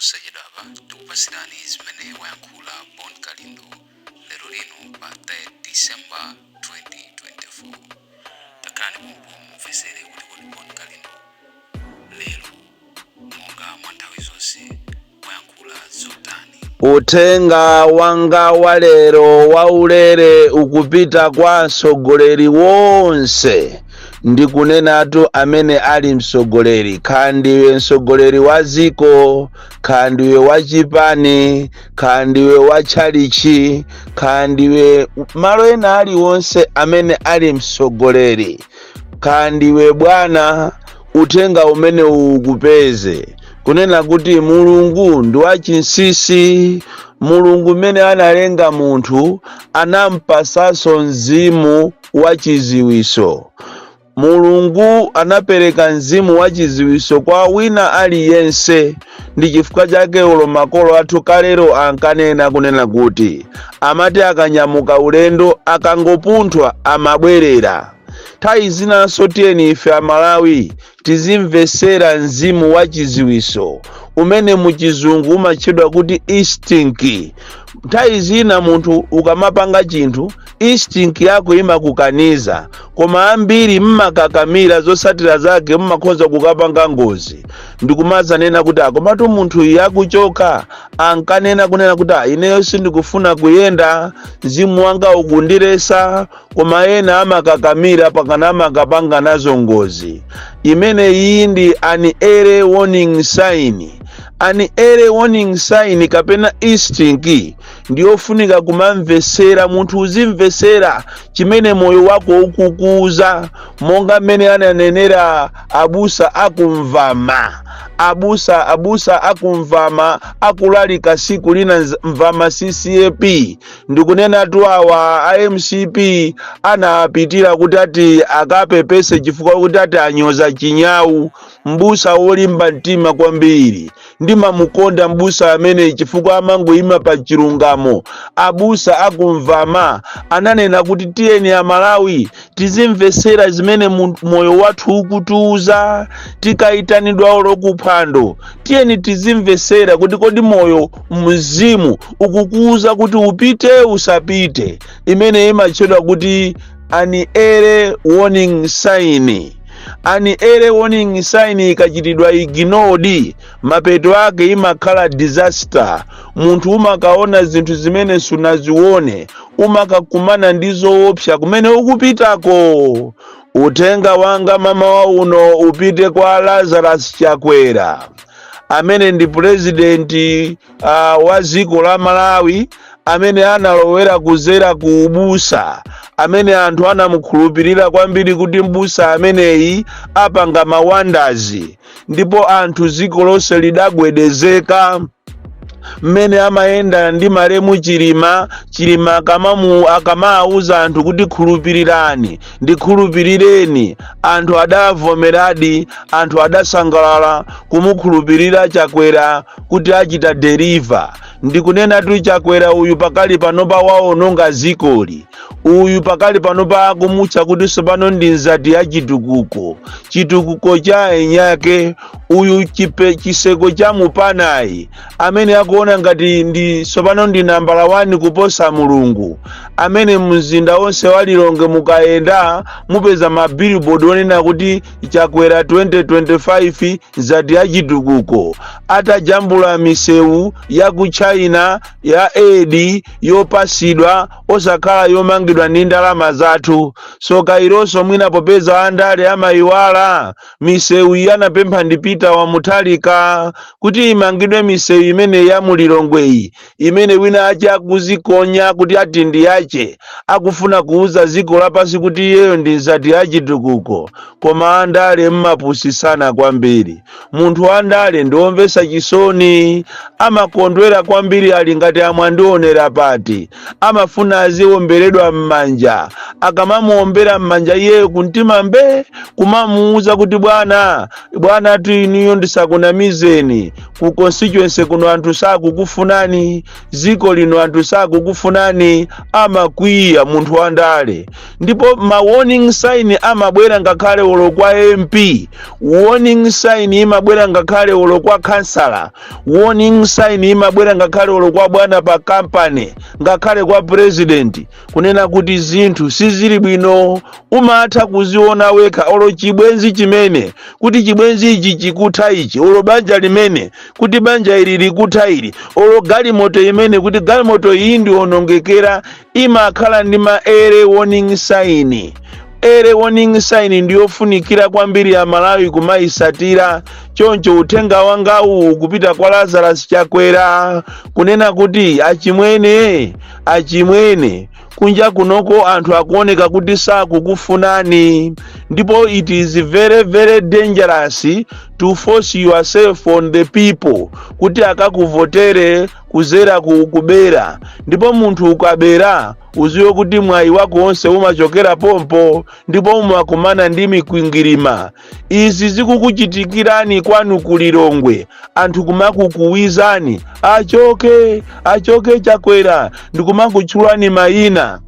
Posachedwapa tikupasirani zimene wayankhula Bon Kalindo lero lino pa 3 December 2024. Takhalani pompo mumvesere kuti kodi Bon Kalindo lero, monga mwa nthawi zonse, wayankhula zotani. Uthenga wanga wa lero waulere ukupita kwa mtsogoleri wonse. Ndikunenatu amene ali mtsogoleri, kaya ndiwe mtsogoleri wa ziko, kaya ndiwe wa chipani, kaya ndiwe wa tchalichi, kaya ndiwe malo ena aliwonse amene ali mtsogoleri, kaya ndiwe bwana, uthenga umene ukupeze kunena kuti Mulungu ndi wachinsinsi. Mulungu mmene analenga munthu anampasanso mzimu wachiziwiso. Mulungu anapereka mzimu wachiziwiso kwa wina aliyense. Ndi chifukwa chake ulo makolo athu kalero ankanena kunena kuti amati akanyamuka ulendo, akangopunthwa amabwerera. Nthawi zinanso tiyeni ife Amalawi tizimvesera mzimu wachiziwiso umene muchizungu umatchedwa kuti instinct. Nthawi zina munthu ukamapanga chinthu, instinct yako imakukaniza, koma ambiri mmakakamira. Zotsatira zake mmakhoza kukapanga ngozi ndikumazanena kuti akomatu munthu iye akuchoka ankanena kunena kuti, "Ah, ineyo sindikufuna kuyenda, mzimu wanga ukundilesa." Koma ena amakakamira pakana amakapanga nazo ngozi. Imene iyi ndi an early warning sign. An early warning sign kapena instinct ndiyofunika kumamvesera. Munthu uzimvesera chimene moyo wako ukukuza, monga mmene ananenera abusa akumvama, abusa akumvama akulalika siku lina Mvama CCAP. Ndikunenatu awa a MCP anapitira kuti ati akapepese chifukwa kuti ati anyoza chinyawu. Mbusa wolimba mtima kwambiri, ndimamukonda mbusa amene chifukwa amangoyima pa chilungamo. Abusa akumvama ananena kuti tiyeni Amalawi tizimvesera zimene moyo wathu ukutiuza. Tikayitanidwa olo kuphwando, tiyeni tizimvesera kuti kodi moyo, mzimu ukukuuza kuti upite, usapite. Imene imatchedwa kuti an early warning sign. An early warning sign ikachitidwa ignored, mapeto ake imakhala disaster. Munthu umakaona zinthu zimene sunazione, umakakumana ndi zoopsa kumene ukupitako. Uthenga wanga mamawa uno upite kwa Lazarus Chakwera amene ndi purezidenti wa dziko la Malawi, amene analowera kuzera ku ubusa, amene anthu anamukhulupirira kwambiri kuti mbusa ameneyi apanga ma wonders, ndipo anthu dziko lonse lidagwedezeka mmene amayenda ndi malemu Chilima. Chilima akamawuza anthu kuti khulupirirani, ndikhulupirireni, anthu adavomeradi. Anthu adasangalala kumukhulupirira Chakwera kuti achita deliver. Ndikunenatu Chakwera uyu pakali panopa waononga zikoli. Uyu pakali panopa akumutcha kuti sopano ndi nzati ya chitukuko, chitukuko cha enyake. Uyu chipe chiseko cha mupanayi amene akuona ngati ndi sopano ndi nambala 1 kuposa Mulungu, amene mzinda wonse wa Lilongwe mukayenda mupeza ma billboard onena kuti Chakwera 2025 nzati ya chitukuko, atajambula misewu ya ku China ya aid yopasidwa, osakhala yomangidwa ndi ndalama zathu. So kaironso mwina popeza andale amayiwala, misewu iyi anapempha ndi Peter wa Mutharika kuti imangidwe misewu imene ya mulilongweyi, imene wina ache akuzikonya kuti ati ndi yache, akufuna kuuza dziko lapansi kuti iyeyo ndi nzati ya chitukuko. Koma andale mmapusisana kwambiri. Munthu wandale ndiwomvetsa chisoni, amakondwera kwambiri. kwambiri, ali ngati amwandionera pati, amafuna aziwomberedwa m'manja. Akamamuwombera m'manja, iyeyo kumtima mbe kumamuuza kuti, "Bwana, bwana tu, inuyo ndisakunamizeni, ku constituency kuno anthu sakukufunani, ziko lino anthu sakukufunani." Amakwiya munthu wandale. Ndipo ma warning sign amabwera ngakhale olo kwa MP, warning sign imabwera ngakhale olo kwa kansala, warning sign imabwera ngakhale olo kwa bwana pa kampani, ngakhale kwa president, kunena kuti zinthu sizili bwino. Umatha kuziona wekha, olo chibwenzi chimene kuti chibwenzi ichi chikutha ichi, olo banja limene kuti banja ili likutha ili, olo galimoto imene kuti galimoto iyi ndionongekera, imakhala ndi ma early warning sign. Early warning sign ndiyofunikira kwambiri ya Malawi kumayisatira. Choncho uthenga wangawu kupita kwa Lazarus Chakwera, kunena kuti, achimwene, achimwene, kunja kunoko anthu akuoneka kuti sakukufunani, ndipo it is very very dangerous to force yourself on the people kuti akakuvotere kuzera ku kubera. Ndipo munthu ukabera, uziwe kuti mwayi wako wonse umachokera pompo, ndipo umakumana ndi mikwingwirima. Izi zikukuchitikirani kwanu kulilongwe, anthu kumakukuwizani, "Achoke, achoke Chakwera," ndikumakutchulani mayina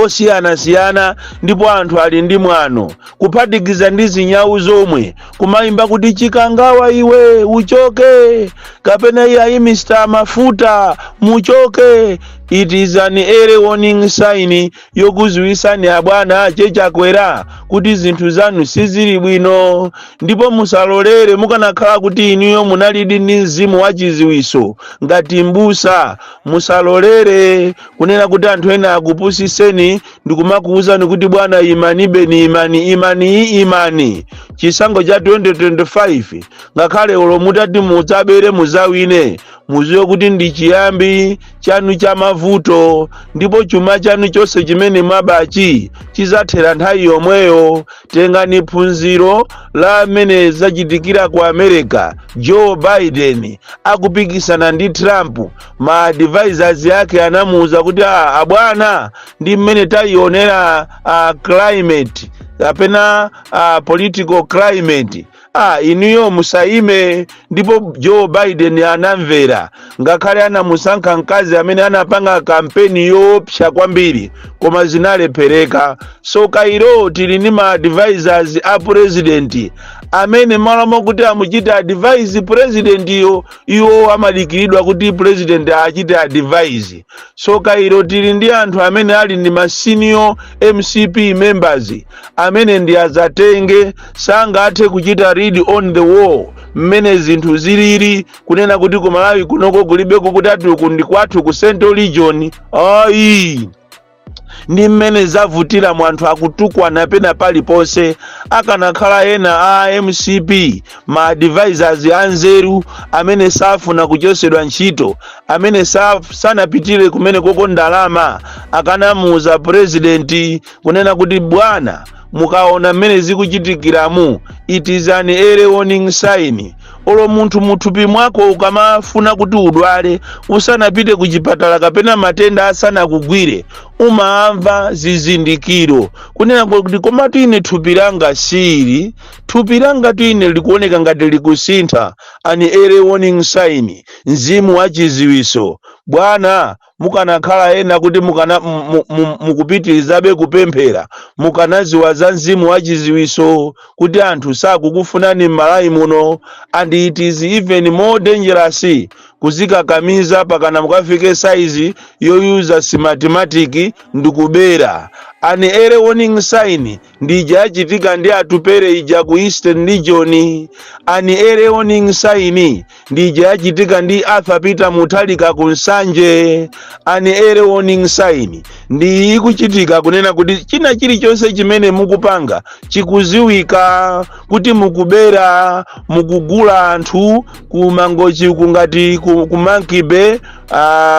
osiyanasiyana, ndipo anthu ali ndi mwano, kuphatikiza ndi zinyawu zomwe kumayimba kuti, "Chikangawa iwe uchoke," kapena, "Iyayi, Mr Mafuta muchoke." It is an early warning sign yokuziwisani abwana chechakwera kuti zinthu zanu sizili bwino, ndipo musalolere. Mukanakhala kuti inuyo munalidi ndi mzimu wachiziwiso ngati mbusa, musalolere kunena kuti anthu ena akupusiseni ndikumakuwuzani kuti, "Bwana, imani beni, imani, imani, imani." Chisankho cha 2025, ngakhale olo mutati mudzabere muzawine, muziwe kuti ndi chiyambi chanu cha mavuto, ndipo chuma chanu chonse chimene mwabachi chizathera nthawi yomweyo. Tengani phunziro la amene zachitikira ku America. Joe Biden akupikisana ndi Trump, ma advisors yake anamuwuza kuti, "Ah, abwana, ndi mmene tayionera climate kapena political climate, inuyo musayime." Ndipo Joe Biden anamvera, ngakhale anamusankha mkazi amene anapanga kampeni yoopsa kwambiri, koma zinalephereka. So kairo tili ndi ma advisors a president amene malo mokuti amuchite advise president iyo, iwo amadikiridwa kuti president achite advise. So kairo tili ndi anthu amene ali ndi ma senior MCP members amene ndi azatenge, sangathe kuchita read on the wall mmene zinthu zilili, kunena kuti ku Malawi kunoko kulibeko kuti ati uku ndi kwathu ku Central Region, ayi. Ndi mmene zavutira mu anthu akutukwana pena paliponse. Akanakhala ena a MCP, ma advisors anzeru amene safuna kuchosedwa ntchito, amene sanapitire kumene koko ndalama, akanamuuza president kunena kuti, "Bwana, mukaona mmene zikuchitikiramu, it is an early warning sign." Olo munthu muthupi mwako ukamafuna kuti udwale, usanapite ku chipatala kapena matenda asanakugwire, umamva zizindikiro kunena kuti, "Komatu ine thupi langa sili, thupi langa tu ine likuoneka ngati likusintha." An early warning sign, mzimu wachiziwiso. Bwana, mukanakhala ena kuti mukana mukupitirizabe kupemphera, mukanaziwa za mzimu wachiziwiso kuti anthu sakukufunani m'Malawi muno. And it is even more dangerous kuzikakamiza pakana mukafike saizi yoyuza Smartmatic ndikubera. An early warning sign ndija yachitika ndi Atupere ija ku Eastern Region. An early warning sign ndija yachitika ndi Arthur Peter Mutharika ku Nsanje. An early warning sign ndi ikuchitika kunena kuti china chilichonse chimene mukupanga chikuziwika kuti mukubera, mukugula anthu ku Mangochi, kungati ku Monkey Bay.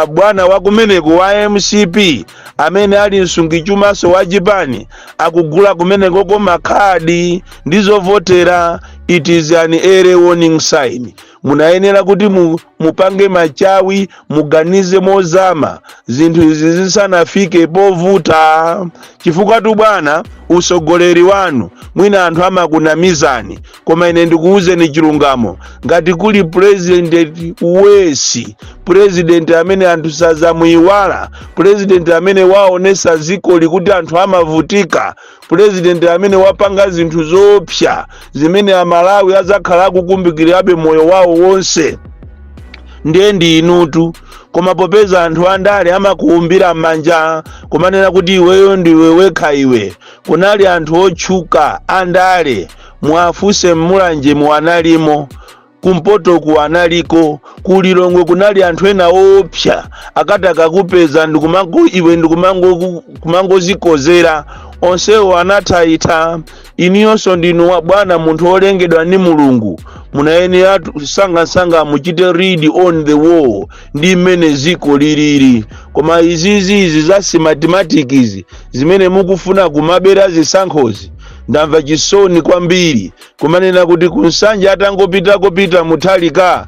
Bwana wa kumeneko wa MCP amene ali msungichumaso wa chipani akugula kumenekoko makhadi ndi zovotera. It is an early warning sign. Munayenera kuti Mupange machawi, muganize mozama zinthu izi zisanafike povuta, chifukwa tu bwana, usogoleri wanu mwina anthu amakunamizani, koma ine ndikuwuzeni chilungamo. Ngati kuli president wesi, president amene anthu sazamuyiwala, president amene waonesa zikoli kuti anthu amavutika, president amene wapanga zinthu zoopsa zimene Amalawi azakhala akukumbukirabe moyo wawo wonse, ndiye ndi inutu. Koma popeza anthu andale amakuumbira m'manja kumanena kuti iweyo ndiwe wekha iwe, kunali anthu otchuka andale, mwafuse mMulanje muanalimo, kumpotoku analiko, kuLilongwe kunali anthu ena woopsa, akati akakupeza ndikumango iwe ndikumangozikozera. Onsewo anathaitha. Iniyonso ndinu wa bwana, munthu wolengedwa ndi Mulungu, munayenera sangasanga muchite read on the wall ndi mmene ziko lilili. Koma izizi, izi za Smartmatic izi zimene mukufuna kumabera zisankhozi, ndamva chisoni kwambiri kumanena kuti kuNsanje atangopitako Peter Mutharika,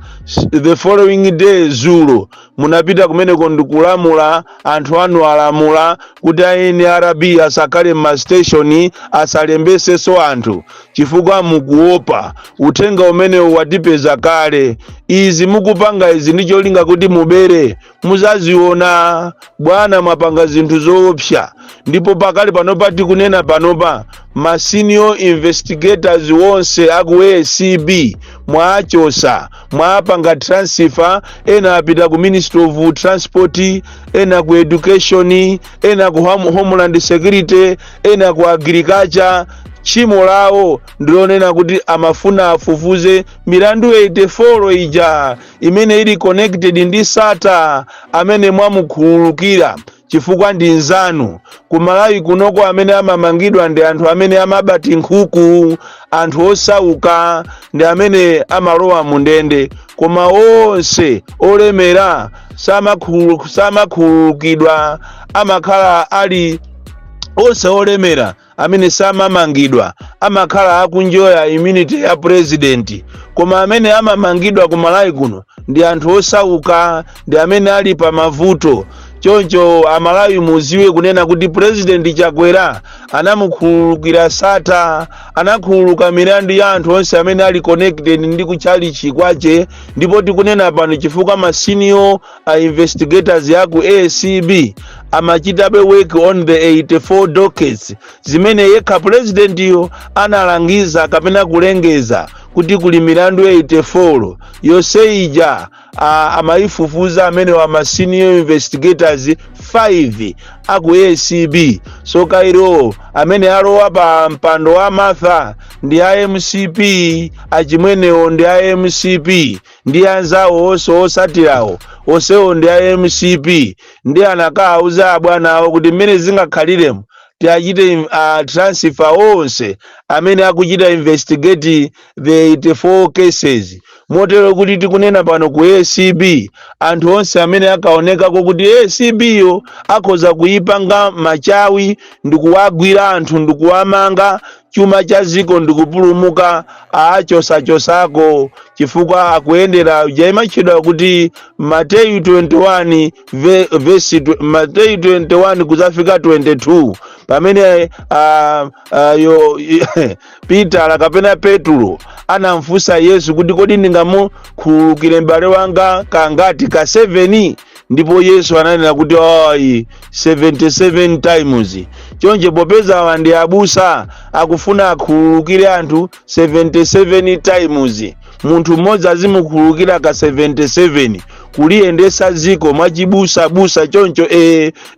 the following day, zulo, munapita kumeneko ndikulamula anthu anu, alamula kuti a NRB asakhale m'ma station, asalembesenso anthu chifukwa mukuopa. Uthenga umenewu watipeza kale. Izi mukupanga izi ndi cholinga kuti mubere, muzaziona bwana. Mwapanga zinthu zoopsa, ndipo pakali panopa, tikunena panopa, ma senior investigators wonse aku ACB mwachosa, mwapanga transfer. Ena apita ku Ministry of Transport, ena ku Education, ena ku Homeland Security, ena ku Agriculture. Tchimo lawo ndilonena kuti amafuna afufuze milandu 84 ija imene ili connected ndi Sattar amene mwamukhululukira chifukwa ndi nzanu. Ku Malawi kunoko amene amamangidwa ndi anthu amene amabati nkhuku, anthu osauka ndi amene amalowa mu ndende, koma onse olemera samakhululukidwa. Amakhala ali onse olemera amene samamangidwa amakhala akunjoya immunity ya president, koma amene amamangidwa ku Malawi kuno ndi anthu osauka, ndi amene ali pa mavuto. Choncho Amalawi muziwe kunena kuti President Chakwera anamukhululukira Sattar, anakhululuka milandu ya anthu onse amene ali connected ndi kutchalichi kwache. Ndipo tikunena pano, chifukwa ma senior investigators yaku ACB amachitabe work on the 84 dockets zimene yekha presidentiyo analangiza kapena kulengeza kuti kuli milandu 84 yonse ija, amayifufuza amene wa ma senior investigators 5 aku ACB. So kairo amene alowa pa mpando wa Martha ndi a MCP, achimwenewo ndi a MCP, ndi anzawo onse osatirawo onsewo ndi a MCP. Ndi anakawauza abwana awo kuti mmene zingakhaliremo tiachite transfer onse amene akuchita investigate the 84 cases, motero kuti tikunena pano ku ACB anthu onse amene akaonekako kuti ACB yo akhoza kuyipanga machawi ndikuwagwira anthu ndikuwamanga, chuma cha ziko ndikupulumuka, achosachosako, chifukwa akuyendera jaimatchedwa kuti Mateyu 21 verse Mateyu 21 kuzafika 22, pamene yo Peter kapena Petro anamfunsa Yesu kuti, "Kodi ndingamukhululukire m'bale wanga kangati? Ka 7?" Ndipo Yesu ananena kuti, "Ayi, 77 times." Chonje popeza awa ndi abusa, akufuna akhululukire anthu 77 times, munthu mmodzi azimukhululukira ka 77, kuliyendesa ziko mwachibusabusa choncho.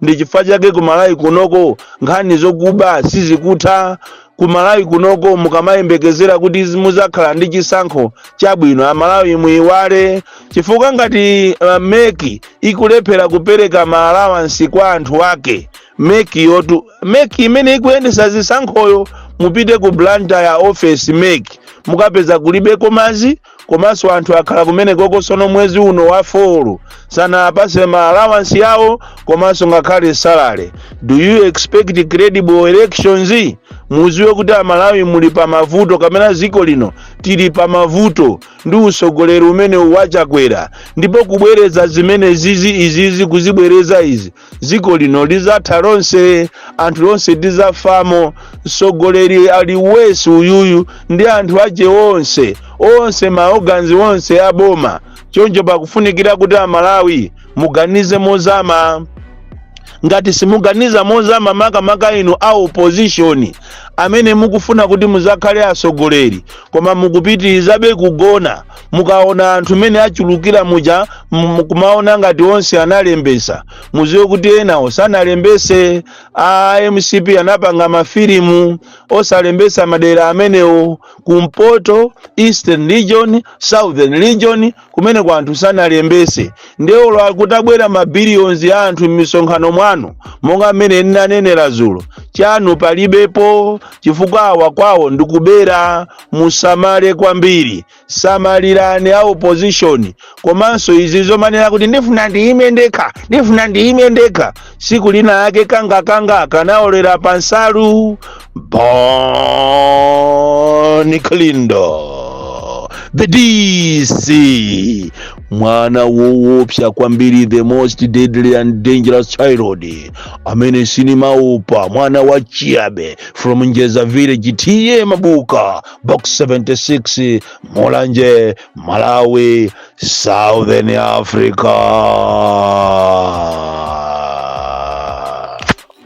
Ndi chifukwa chake kuMalawi kunoko nkhani zokuba sizikutha. KuMalawi kunoko mukamayembekezera kuti muzakhala ndi chisankho chabwino, Amalawi muyiwale, chifukwa ngati MEC ikulephera kupereka ma allowance kwa anthu ake, MEC yotu, MEC imene ikuyendesa zisankhoyo, mupite ku Blantyre office MEC mukapeza kulibeko mazi, Komanso anthu akhala kumene kokosono mwezi uno wa 4 sanapase ma allowance yawo komanso ngakhale salary. Do you expect credible elections? Muziwe kuti Amalawi muli pa mavuto, kapena ziko lino tili pa mavuto ndi usogoleri umene waChakwera. Ndipo kubwereza zimene zizi izizi, kuzibwereza izi, ziko lino lizatha lonse, anthu onse tizafamo. Msogoleri ali wesi uyuyu ndi anthu ache onse onse, ma organs onse aboma. Choncho pakufunikira kuti Amalawi muganize mozama. Ngati simuganiza mozama, makamaka inu a opposition amene mukufuna kuti muzakhale atsogoleri koma mukupitirizabe kugona, mukaona anthu mene achulukira muja kumaona ngati onse analembesa, muziwe kuti enawo sanalembese. A MCP anapanga mafilimu osalembesa madera amenewo, kumpoto, Eastern Region, Southern Region, kumene kwa anthu sanalembese. Ndewolo akutabwera ma billions ya anthu m'misonkhano mwanu, monga mmene ndinanenera zulo, chanu palibepo, chifukwa awa kwawo ndikubera. Musamale kwambiri, samalirani a opposition. Komanso izi zomanena kuti ndifuna ndiyime ndekha, ndifuna ndiyime ndekha, siku lina yake kangakanga kanaolera pansalu. Bon Kalindo, the DC, mwana woopsa kwambiri, the most deadly and dangerous child amene sinimaopa, mwana wa Chiabe from Njeza Village, T/A Mabuka, Box 76, Mulanje, Malawi, Southern Africa.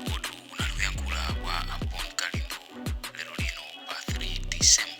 Ukotu unali kuyankhula kwa a Bon Kalindo lero lino pa 3 December.